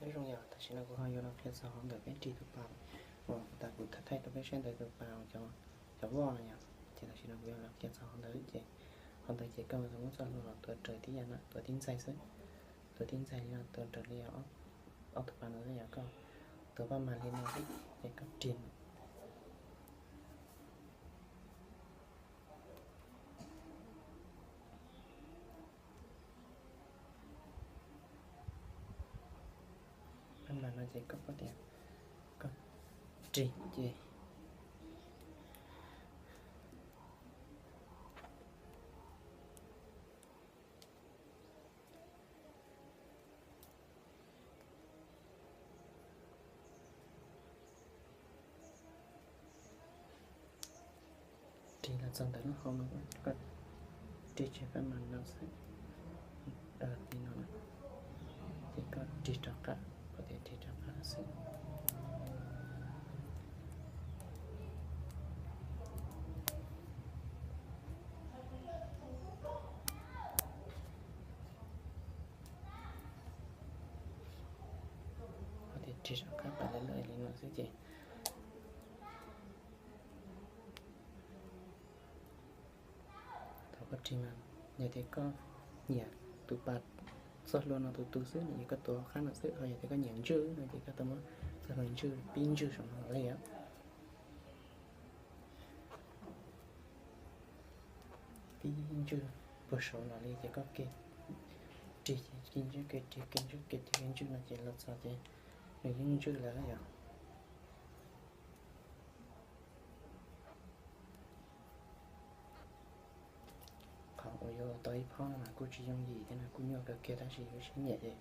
Zoo yom, tam sim no kuv ho yuav los qhia txog qhov ntawm peb ris tus pas uas tas kuv thaij rau peb saib ntawd, tus pas cov voj no yom. Ces tam sim no kuv yuav los qhia txog qhov ntawd ces, qhov ntawd ces koj muab txoj hlua los tuav raws tib yam na, tuav tib ntxaig xwb. Tuav tib ntxaig li no, tuav raws li ob tug pas no xwb yom, koj tuav paj mas li no xwb ces koj rig no. Paj mas no ces koj, koj tias koj rig ces rig los txog ntawm lub hau no, koj rig tseg paj mas no xwb. Li no, ces koj rig rov qab, koj tias rig rov qab xwb. Koj tias rig rov qab pam lawm li no xwb ces thaum koj rig mas, yog tias koj nyiam tus pas txoj hlua no tus tu xwb no ces koj tuav qab no xwb, ho yog tias koj nyiam ntswj no ces koj tau muab txoj hlua ntswj, pib ntswj saum no li os. Pib ntswj puag saum no li ces koj ke rig, ke ntswj, ke rig, ke ntswj, ke rig, ke ntswj no ces los txog ces nws yeej ntswj lawm yom. Qhov uas yuav ua tau ib phob no mas kuj tsis yooj yim thiab no, kuj nyuaj kawg kiag tab sis yus siab nyiam ces,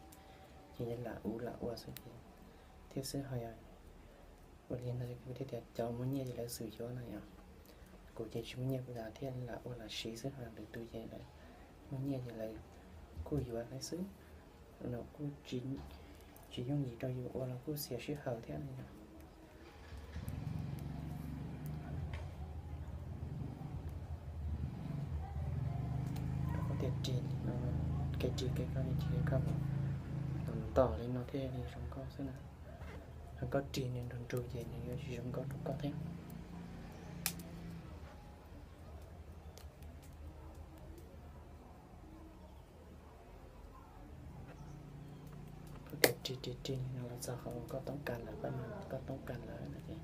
ces lam ua lam ua xwb ces thiab xwb ho yog. Ua li ntawd kuv thiaj tias cov muaj nyiaj ces lawv xum xyuav no yom. Kuv ces tsis muaj nyiaj kuv thiaj lam ua lam siv xwb, ho lwm tus ces lawv muaj nyiaj ces lawv kuj yuav lawv xwb. No kuj tsis yooj yim rau yus ua los kuj xiam sij hawm thiab no yom. Koj tias rig, kev rig kev koj, kev rig kev koj mus ntom li no thiaj li zoo nkauj xwb na. Ho koj rig nws nrug nrug ces nws yuav tsis zoo nkauj rau koj thiab. Koj tias rig rig rig no los txog qhov uas koj toob kas lawm, paj mas koj toob kas lawm no ces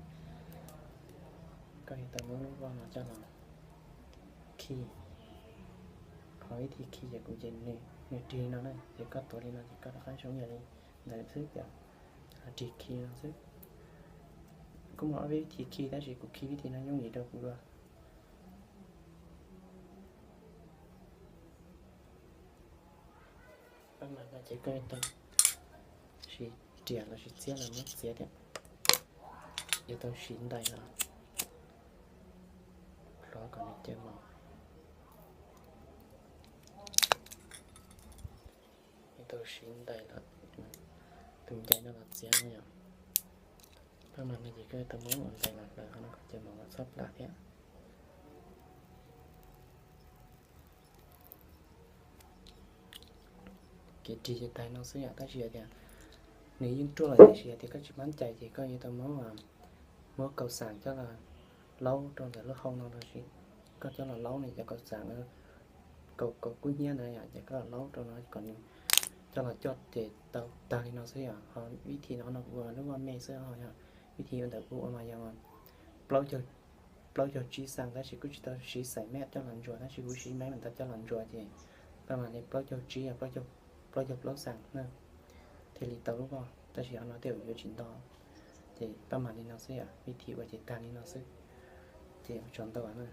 koj yuav tau muab lub voj no coj los khi. Qhov vib thi khi ces kuv ces nws rig no na, ces koj tuav li no ces koj rov qab zoo yam li ntawd xwb, ces rig khi no xwb. Kuj muaj ob vib thi khi tab sis kuv khi vib thi no yooj yim rau kuv dua. Paj mas no ces koj yuav tau siv riam los sis txiab los muab txiav tias, yuav tau siv ntais los hloov kom nws caw mos. Yuav tau siv ntais los, tus ncaim no los txiav no yom. Paj mas no ces koj yuav tau muab ua ntais los hlawv qhov no kom caw mos los txhob plam thiab. Kev rig ces tag no xwb yom, tab sis yog tias nws yeej ruaj lawm tiam sis yog tias koj tsis mab cais ces koj yuav tau muab, muab kaus xam coj los laub rau ntawm lub hau no los sis koj coj los laub nws cov kaus xam, kaus kub hnyiab ntawd yom, ces koj los laub rau no kom nws coj los coj ces tau tag li no xwb yom. Ho vib thi no no kuv ua lub vaj mej xwb, ho yog vib thi ua ntawm kuv ua mas yog plaub caug tsib xam tab sis kuv tsis tau siv xaim mej coj los ntsuas tab sis kuv siv mej mas ntawd coj los ntsuas ces paj mas li plaub caug tsib, plaub caug plaub xam na thiaj li tau lub voj, tab sis ho no tej zaum yuav tsis nto. Ces paj mas li no xwb yom, vib thi ua ces tag li no xwb. Ces ua tsaug ntau na.